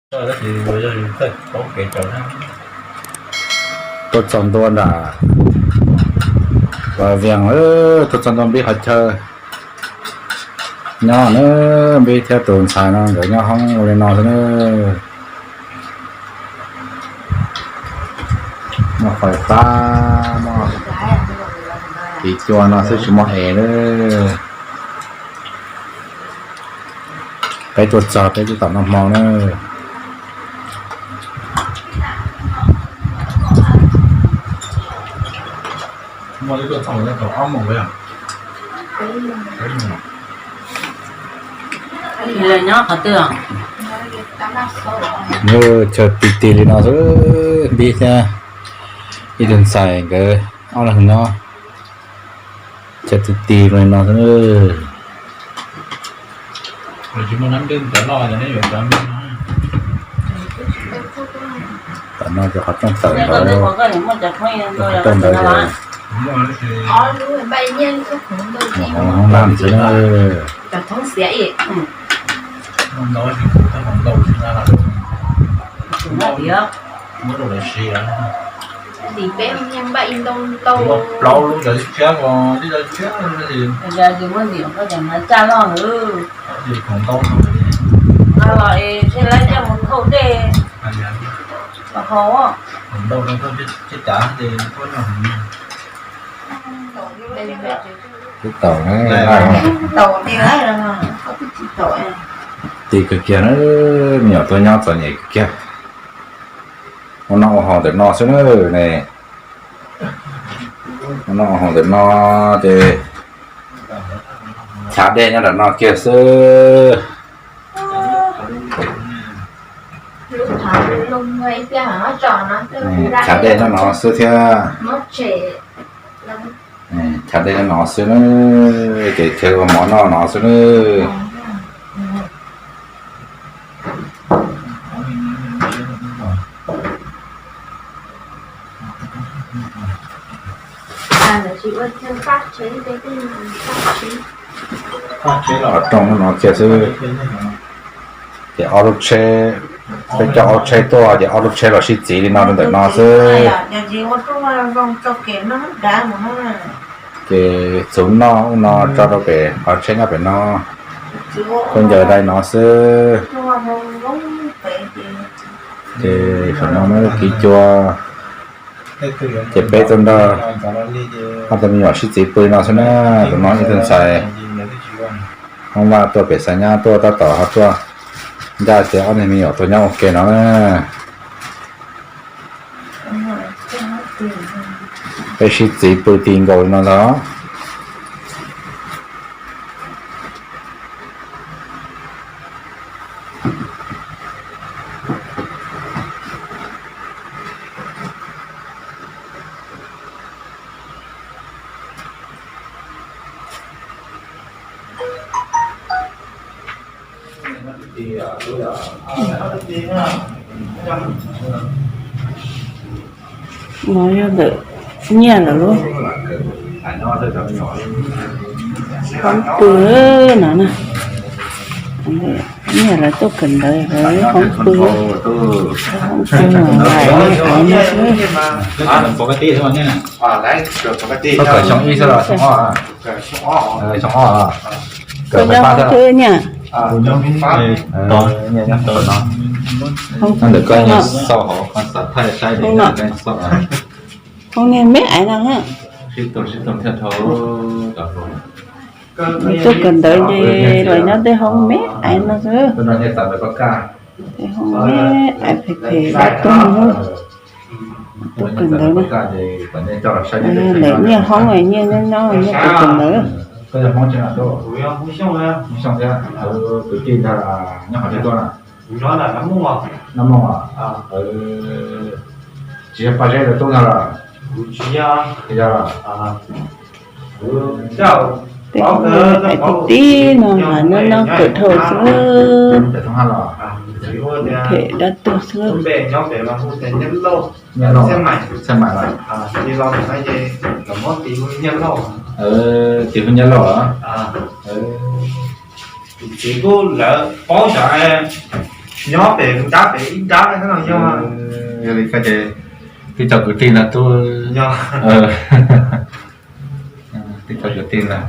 Tuaj txog ntua nram Vas Vias, tuaj txog ntua Npib qhov chaw nyob na. Npib thiab tus ntxhais no nkawd nyob hoob ua li no xwb na. Muaj fais fab, muaj tiv cua no xwb tsis muaj es na. Peb tuaj txog peb twb tom noj hmo na. Chaw ti ti li no xwb, Npib thiab ib tug ntxhais nkawd ob leeg nyob. Chaw ti ti li no xwb. Tam no ces qhov rooj tawm ntawd, qhov rooj ntawd ces hoob nab xwb na. Twb tau, ti kawg kiag na, me nyuam tuaj nyob txom nyem kawg kiag. Ua noj ua haus ntawm no xwb na ne. Ua noj ua haus ntawm no ces chav dej nyob ntawm no kiag xwb. Chav dej nyob no xwb thiab. Chav dej nyob no xwb na, ces chaw ua mov noj no xwb na. Qhov rooj no kiag xwb. Ces ob lub tsheb, peb coj ob lub tsheb tuaj ces ob lub tsheb los sib txiv li no rau ntawm no xwb. Ces txhuv noj ub no tso rau pem qhov tsheb nyob pem no, khaub ncaws dai no xwb. Ces saum no muaj lub kiv cua. Ces peb tuaj nrog ob tug me nyuam sib txiv pw no xwb na. Tus no ib tug ntxhais Hmoob Vaj tuaj pem Xav Nyab tuaj tab tom ho tuaj ncaj ces ob niag me nyuam tuaj nyob ua ke no na. Peb sib txiv pw ti nkaus li no ntag. No yog ntawm Nyiaj lawv lub hoob pw no na. Nyiaj lawv tuaj kawm ntawv lawv hoob pw, hoob pw no lawv hais no xwb. Koj kawm xyoo ib xwb los xyoo ob? Xyoo ob. Koj nyob hoob twg Nyiaj? Hoob no. Hoob niag me aiv no. Tuaj kawm ntawv ces los nyob tej hoob me aiv no xwb. Tej hoob me aiv phem phem dab tuag no. Tuaj kawm ntawv na. Ntawm Nyiaj hoob, Nyiaj nyob no, Nyiaj tuaj kawm ntawv. Tsis yog Paj Zeb lawv tub no los? Yog. Peb aiv tib tib no mas nyob nyob kawm dhau xwb. Phem dab tuag xwb. Tis hu Nyiaj Lauj. Tus txiv kuj lawv paub xyov Nyob pem nrab pem ib nrab no yog. Yog li ko ces tib co kwv tij no tub, tib co kwv tij no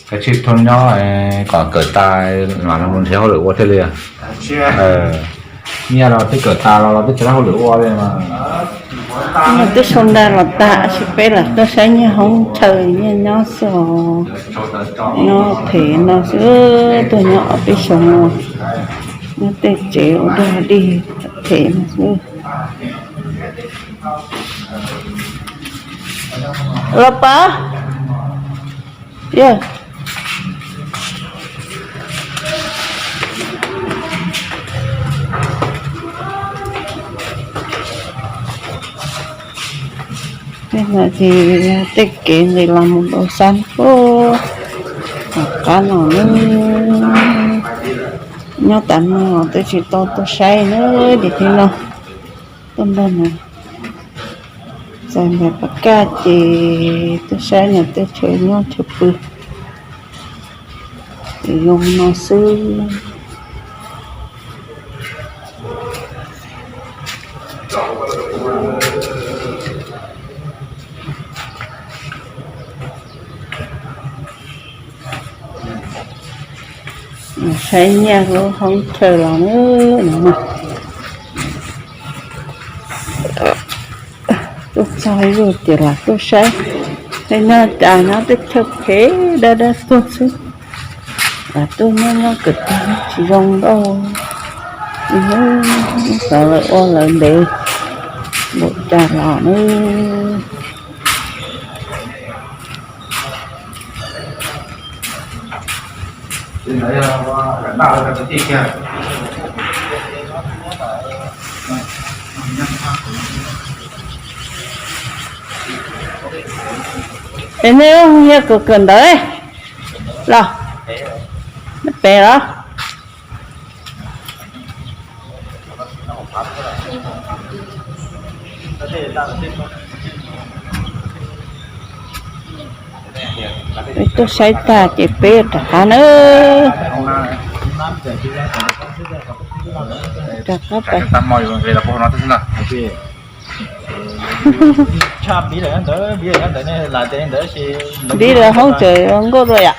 kav tsij thau nyob kom kawm tas mas los nrhiav hauj lwm ua thiaj li. Nyiaj los twb kawm tas los los twb tsis tau hauj lwm ua li mas. Twb sau nra los tas, tab sis peb lam tuaj saib nyiaj hoob chaw nyiaj nyob xwb os. Nyob phem no xwb, tuaj nyob ob peb xyoos no, nyob tej tsev ua dog dig phem no xwb. Los pab, yog tej no ces tej kev nqis los mus rau sab puag tom qab no. Nyob tas no twb tsis tau tuaj saib na, ces thiab no tuaj nrog nws txais npais pab kaj ces tuaj saib nws tej chaw nyob chaw pw. Ces zoo no xwb. Saib nyiaj lub hoob chaw los na. Tuaj txog ib zaug ces lam tuaj saib, tej nyob cas nyob teb chaws phem dab dab tuag xwb. Lam tuaj nyob nyob kawm tag tsis zoo nkauj, xav lawv ua lawv ntev npaum cas los na. Es nej hu yog kawm kawm ntawv los, pem los. Peb tuaj saib tag ces peb rov qab na. Rov qab pais. Npib lawv hoob tseem nkauj dua yom.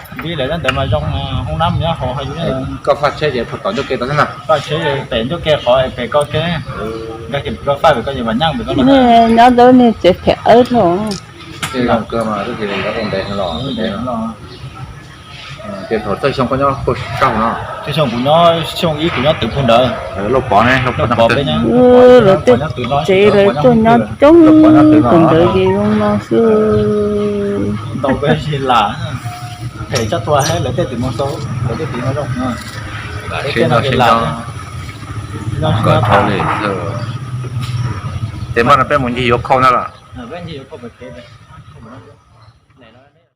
Nyob ntawd niag tsev phem awb dhau. Thaum txawj xyoo koj nyob puag sab hauv no? Xyoo kuv nyob, xyoo ib kuv nyob twg puag ntawd. Lauj Pov ne, Lauj Pov peb nyob, lawv tej tsev lawv tuaj nyob coob puag ntawd ces zoo no xwb. Ntau peb tsis lam, phem tsob tua lawv tej twm mus xau, lawv tej twm no zoo. Nkawd thaum li, ces mas no peb mus ncig yuav khau ntag los.